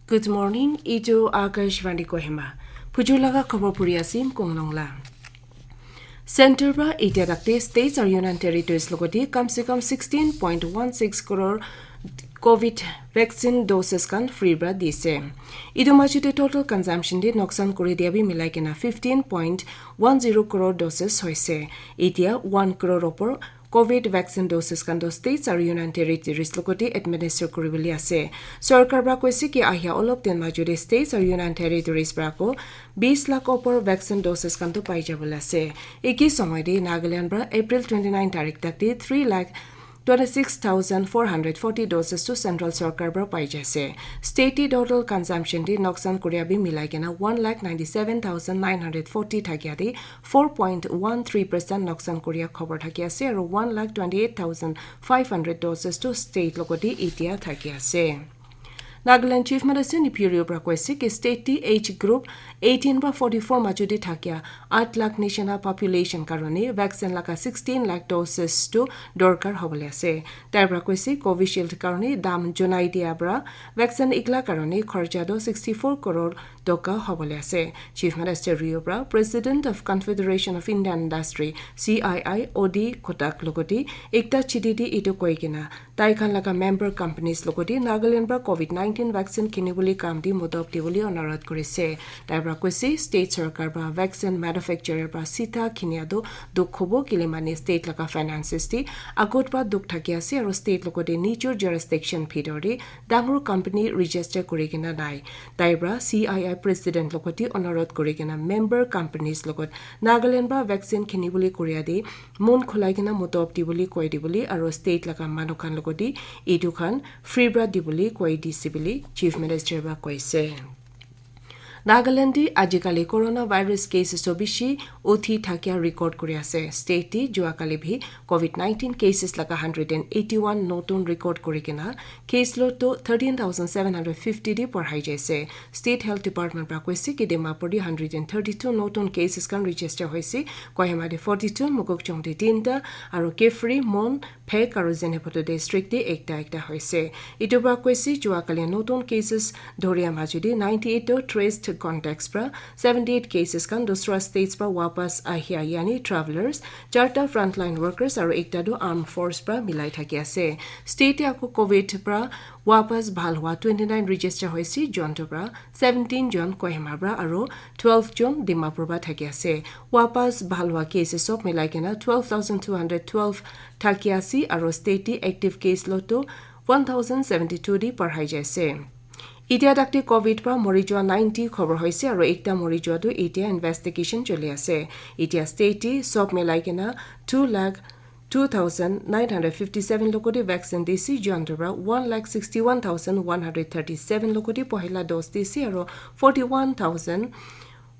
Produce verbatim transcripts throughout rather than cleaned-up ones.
Good morning, ijo Akashvani Kohima. Phujur laga khobor puri asim konglong la. Center pra itia dakte states aru union territories logoti kam se kam sixteen point one six crore covid vaccine doses kan free pra dise. Idu majute total consumption de noksan kuri dia bi milai kena fifteen point one zero crore doses hoise. Itia one crore opor covid vaccine doses kan do states aru union territories logoti administer kuribole ase. Sorkar pra koise ki ahia olop din majute states aru union territories pra ko bis lakh opor vaccine doses kan do pai jabole ase. Eki somoy de Nagaland pra April twenty nine tarik tak de three lakh twenty six thousand four hundred forty doses to central sorkar pra pai jaise. State de total consumption de noksan kuria bi milai kena one lakh ninety seven thousand nine hundred forty thakia de four point one three percent noksan kuria khobor thaki ase aru one lakh twenty eight thousand five hundred doses to state logoti itia thaki ase. Nagaland Chief Minister Neiphiu Rio pra koise ki state de age group eighteen pra forty four majute thakia eight lakh nishina population karone vaccine laga sixteen lakh doses to dorkar hobole ase. Tai pra koise Covishield karone dam jonai dia pra vaccine igla karone kharcha do sixty four crore toka hobole ase. Chief Minister Rio pra President of Confederation of Indian Industry, C I I, O D Kotak logoti ekta chiti de itu koi kena tai khan laga member companies logoti Nagaland pra covid nineteen vaccine kinibole kam de modop dibole onurodh kurise. Tai pra koise state sorkar pra vaccine manufacturer pra sitha kinia do dukh hobo kile mane state laga finances de agot pra dukh thaki ase aru state logoti nijor jurisdiction bhitor de dangor company register kuri kena nai. Tai pra C I I president logoti onurodh kuri kena member companies logot Nagaland pra vaccine kinibole kuria de mon khulai kena modop dibole koi dibole aru state laga manu khan logoti etu khan free pra dibole koi dise bole Chief Minister pra koise. Nagaland de ajikali coronavirus cases o bishi uthi thakia record kuri ase. State de juakali bhi covid nineteen cases laga hundred and eighty one notun record kuri kena case load to thirteen thousand seven hundred fifty de porhai jaise. State Health Department pra koise ki Dimapur de hundred and thirty two notun cases kan register hoise. Kohima de forty two, Mokokchung de tinta, aru Kiphire, Mon, Phek aru Zunheboto district de ekta ekta hoise. Itu pra koise juakali notun cases dhoria majute ninety eight to traced contacts pra, seventy eight cases kan dusra states pra wapas ahia yani travellers, charta frontline workers aru ekta tu armed force pra milai thaki ase. State te ako covid pra wapas bhal hua twenty nine register hoise, jonto pra seventeen jon Kohima pra aru twelve jon Dimapur pra thaki ase. Wapas bhal hua cases sob milai kena twelve thousand two hundred twelve thaki ase aru state te active case load tu one thousand seventy two de parhai jaise. Itia dakte covid pra mori jua ninety khobor hoise aru ekta mori jua tu itia investigation choli ase. Itia state te sob milai kena two lakh two thousand nine hundred fifty seven logoti vaccine dise, jonto pra one lakh sixty one thousand one hundred thirty seven logoti pohila dose dise aru forty one thousand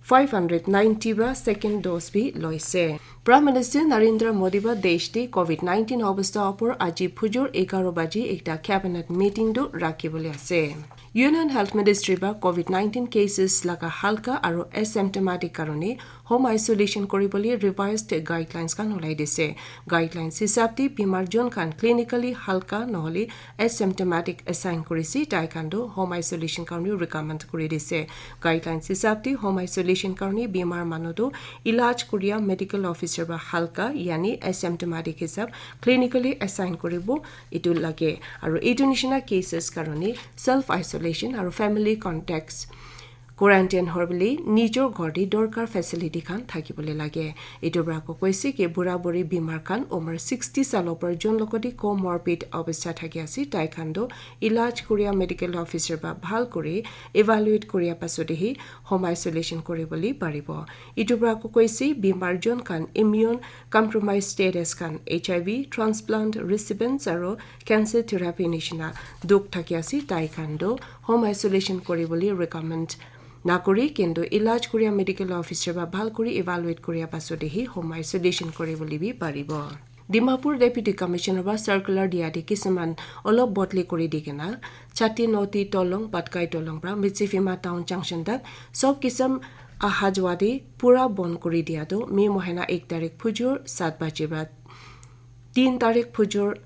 five hundred ninety pra second dose bi loise. Prime Minister Narendra Modi pra desh te covid nineteen obostha opor aji phujur egaro baji ekta cabinet meeting tu rakhi bole ase. Union Health Ministry pra covid nineteen cases laga halka aru asymptomatic karone home isolation kori bole revised guidelines kan ulai dise. Guidelines hisab te bimar jon kan clinically halka nohole asymptomatic assign korise, tai khan tu home isolation karone recommend kori dise. Guidelines hisab te home isolation karone bimar manu tu ilaj koria medical officer pra halka yani asymptomatic hisab clinically assign koribo itu lage. Aru itu nishina cases karone self isolation aru family contacts quarantine hor bole nijor ghor te dorkar facility khan thaki bole lage. Itu pra ko koise ki bura buri bimar khan umar sixty sal opor jon logoti comorbid obostha thaki ase, tai khan tu ilaj koria medical officer pra bhal kuri evaluate koria pasot hi home isolation kori bole paribo. Itu pra ko koise bimar jon khan immune compromise status khan H I V transplant recipients aru cancer therapy nishina dukh thaki ase, tai khan tu home isolation kori bole recommend nakori kintu ilaj koria medical officer pra bhal kuri evaluate koria pasot hi home isolation kori bole bi paribo. Dimapur Deputy Commissioner pra circular dia te kisuman olop bodli kori di kena Chatti Nodi Dolong, Patkai Dolong pra Mitsifima Town Junction tak sob kisam aha jua te pura bon kori dia tu May mohina ek tarik phujur sat baji pra tin tarik phujur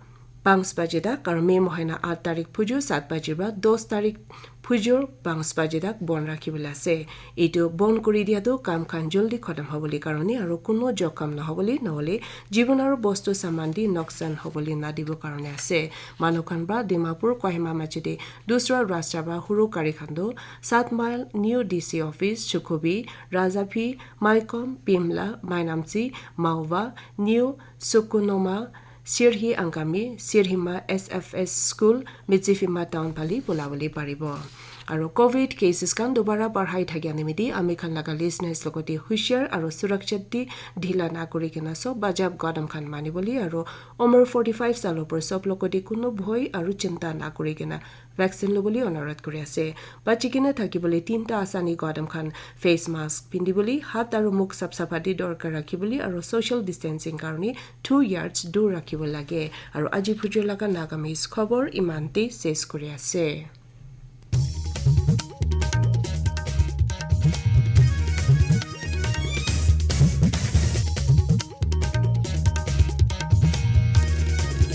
panch baje tak aru May mohina aat tarik phujur saat baje para dos tarik phujur panch baje tak bon rakhi bole ase. Etu bon kuri dia tu kam khan joldi khatam hobole karone aru kuno jokham nohobole nohole jibon aru bostu saman di noksan hobole nadibo karone ase. Manu khan para Dimapur Kohima mache te dusra rasta para huru gari khan tu Saat Mile, New D C Office, Sukhubi, Rajaphi, Maikom, Pimla, Mainamchi, Maowa, New Sukunoma, Sirhi Angami, Sirhima S F S School, Mitsifima Town phale bola bole paribo. Aru covid cases khan dobara barhai thakia nimite ami khan laga listeners logote hushar aru surakshit di dhila na kuri kena sob bajab gadam khan mani bole aru umar forty five saal opor sob logote kuno bhoi aru chinta na kuri kena vaccine lobole onurodh kuri ase. Bachi kena thakibole tinta asani gadam khan face mask pindibole, hat aru mukh sap sapha di dorkar rakhibole aru social distancing karone two yards dur rakhibo lage. Aru aji phujur laga Nagamese khobor imante ses kuri ase.